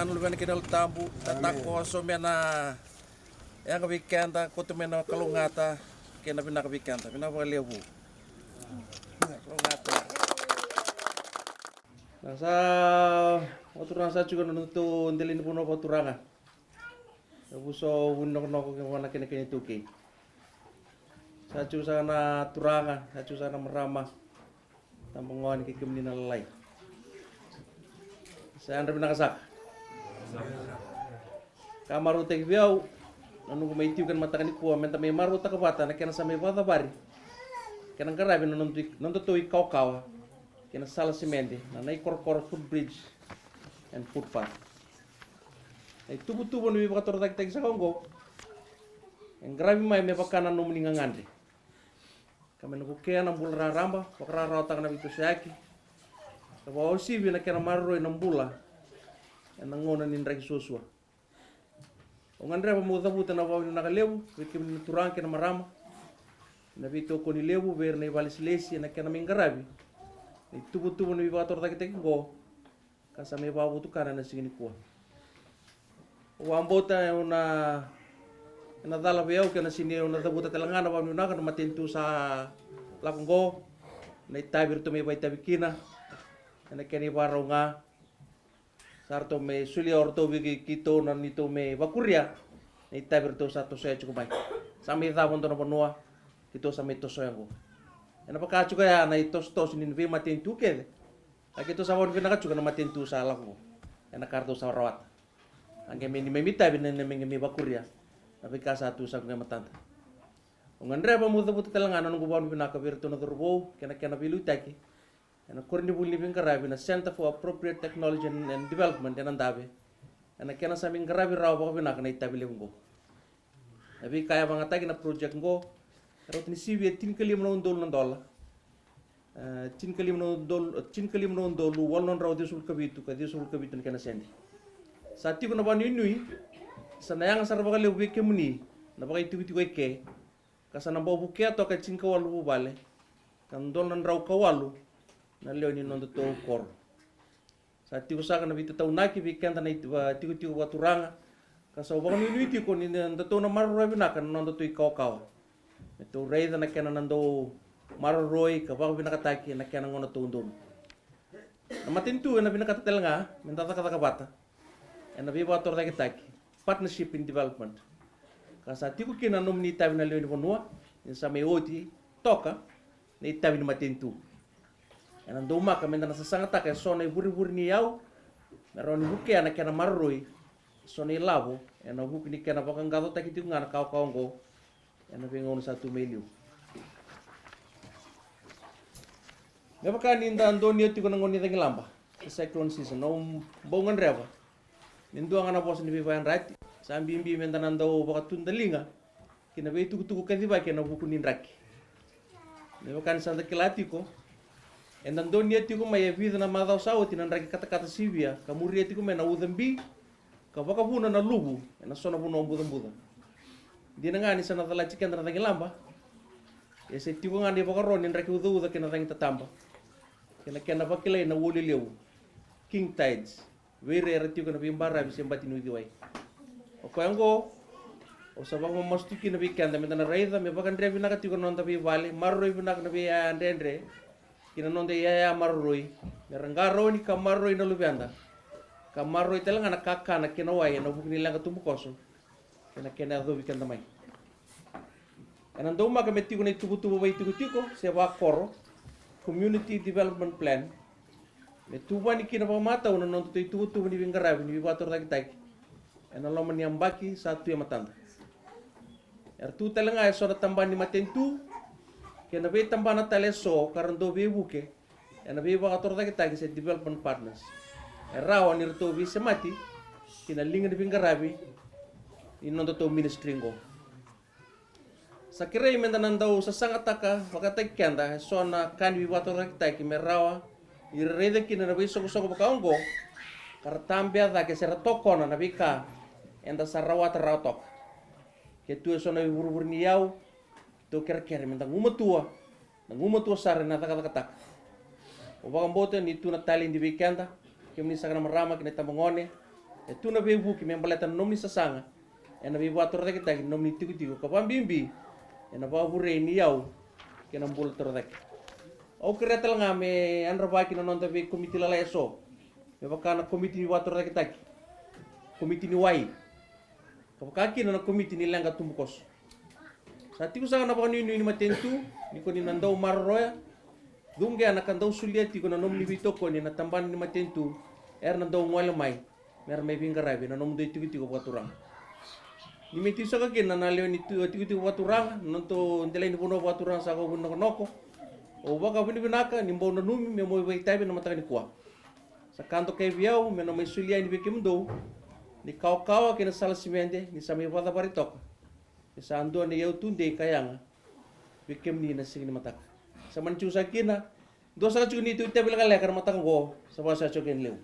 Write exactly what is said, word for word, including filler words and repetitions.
Luvena kei na Yalo Tabu, tatakoso me na yaga vei keda, koto me na kalougata kei na vinaka vei keda. Vinaka vakalevu. Kalougata. Na sa, o turaga, sa tiko na nodatou dela ni vanua vakaturaga. E vuso vuni nokonoko ke vana kena kena iTaukei. Sa tiko saka na turaga, sa tiko saka na marama. Tabagone kei kemuni na lalai. Sa yadra vinaka saka. Ka marautaki vei au na noqu mai tiko ena mataka nikua, meda mai marautaka vata na kena sa mai vakacavari, kena qaravi na nodatou i-, nodatou ikawakawa kei na sala semede, na Naikorokoro footbridge and footpath. Na ituvatuva ni veivakatorocaketaki saka oqo e qaravi mai me vaka na nomuni gagadre, ka me na vukea na bula raraba, vakararawataka na veitosoyaki, ka vakauasivi na kena maroroi na bula ena gauna ni draki suasua. Au gadreva meu cavuta na vakavinavinaka levu vei kemuni na turaga kei na marama, na veitokoni levu vei ira na ivakalesilesi ena kena mai qaravi na ituvatuva ni veivakatorocaketaki oqo, ka sa mai vakavotukana ena siga nikua. Au vakabauta ena, ena cala vei au kei na sini, au na cavuta tale ga na vakavinavinaka na matanitu sa lako oqo, na itavi ratou mai vakaitavi kina, ena kena ivakarau ga. Sa ratou mai solia o ratou vei keitou na neitou mai vakuria na itavi ratou sa tosoya tiko mai. Sa mai cava dua na vanua keitou sa mai tosoya oqo. Ena vaka tiko ya na itosotoso ni veimatanitu kece. A keitou sa vakavinavinaka tiko na matanitu sa lako oqo ena ka ratou sa rawata. A qai mai ni mai mai tavi na, na mai qai mai vakuria na veika sa tu saka oqo e matada. Au gadreva meu cavuta tale ga na noqu vakavinavinaka vei iratou na cauravou kei na kena veiliutaki ena koronivuli ni veiqaravi na Centre for Appropriate Technology and, and Development ena Dave, ena kena sa mai qaravi rawa vakavinaka na itavi levu oqo. Na veika e vakayagataki na project oqo e rauta ni sivia tinikalima na udolu na dola. E, tinikalima na udolu, e, tinikalima na udolu walu na drau ciwasagavulu ka vitu ka ciwasagavulu ka vitu na kena sede. Sa tiko na vakanuinui, sa na yaga sara vakalevu vei kemuni na vakaitikotiko eke, ka sa na bau vukea toka e tinikawalu vuvale ka dua na drau ka walu na lewe ni nodatou koro. Sa tiko saka na veitataunaki vei keda na it-, va-, tikotiko vakaturaga, ka sa vakanuinui tiko ni na datou na maroroya vinaka na nodatou ikawakawa, me tou raica na kena na dau maroroi ka vakavinakataki ena kena gauna tou donu. Na matanitu ena vinakata tale ga me da cakacaka vata ena veivakatorocaketaki, partnership in development. Ka sa tiko kina na nomuni itavi na lewe ni vanua, ni sa mai oti toka na itavi ni matanitu. Ena daumaka me da na sasagataka eso na ivurevure ni iyau me rawa ni vukea na kena maroroi eso na ilavo ena vuku ni kena vakaqaqacotaki tiko ga na kawakawa oqo ena veigauna sa tu mai liu. Me vaka ni da donuya tiko na gauna ni cagilaba, the cyclone season, au bau gadreva me dua ga na vosa ni veivakayadrati. Sa bibi me da na dau vakatudaliga ki na veitukutuku kacivaki ena vuku ni draki. Me vaka ni sa da kila tiko, eda donuya tiko mai e vica na macawa sa oti na draki katakata sivia ka muria tiko mai na ucabi ka vakavuna na luvu ena so na vanua bucabuca. Dina ga ni sa na calati keda na cagilaba, ia se tiko ga na ivakaro ni draki ucauca kei na cagi tataba kei na kena vakilai na uwau lelevu, king tides, vei ira era tiko ena veibaravi se bati ni uciwai. O koya oqo au sa vakamamasu tu kina vei keda me da na raica me vakadre vinaka tiko na noda veivale, maroroi vinaka na veiyaya dredre kei na noda iyaya maroroi, me ra qarauni ka maroroi na luveda, ka maroroi tale ga na kakana kei na wai ena vuku ni leqa tubukoso kei na kena yacovi keda mai. Ena daumaka me tiko na ituvatuva vakaitikotiko se vakoro, community development plan, me tuvani kina vakamatau na nodatou ituvatuva ni veiqaravi ni veivakatorocaketaki ena loma ni yabaki sa tu e matada. Era tu tale ga eso na tabana ni matanitu kei na veitabana tale eso ka ra dau veivuke ena veivakatorocaketaki se development partners, e rawa ni ratou veisemati ki na liga ni veiqaravi ni nodatou ministry oqo. Sa kerei me da na dau sasagataka vakataki keda eso na ka ni veivakatorocaketaki me rawa ni ra raica kina na veisoqosoqo vaka oqo ka ra tabea cake se ra tokona na veika eda sa rawata rawa toka. Ke tu eso na ivurevure ni iyau, tou kerekere me da gumatua, na gumatua sara ena cakacakataka. Au vakabauta ni tu na taledi vei keda, kemuni saka na marama kei na itabagone, E tu na veivuke me baleta na nomuni sasaga ena veivakatorocaketaki ni nomuni tikotiko, ka vakabibi ena vakavurei ni yau kei na bula torocake. Au kerea tale ga me yadravaki na noda veikomiti lalai eso, me vaka na komiti ni vakatorocaketaki, komiti ni wai, ka vaka kina na komiti ni leqa tubukoso. Sa tiko saka na vakanuinui ni matanitu ni ko ni na dau maroroya, cuqena ka dau solia tiko na nomuni veitokoni na tabana ni matanitu, era na dau gole mai me ra mai veiqaravi na nomudou itikotiko vakaturaga. Ni mai tiko saka kina na lewe ni tu- tikotiko vakaturaga, na nodatou delai ni vanua vakaturaga sa ka vuninokonoko. Au vakavinavinaka ni bau nanumi me mai vakaitavi na mataka nikua. Sa ka dokai vei au me na mai soli yani vei kemudou ni kawakawa kei na sala simede ni sa mai vakacavara toka, me sa dua na iyau tudei ka yaga vei kemuni na siga ni mataka. Sa mani tiko saka kina, dua saka tiko ni tu itavi lekaleka na mataka oqo, sa vaka sa tiko kina levu.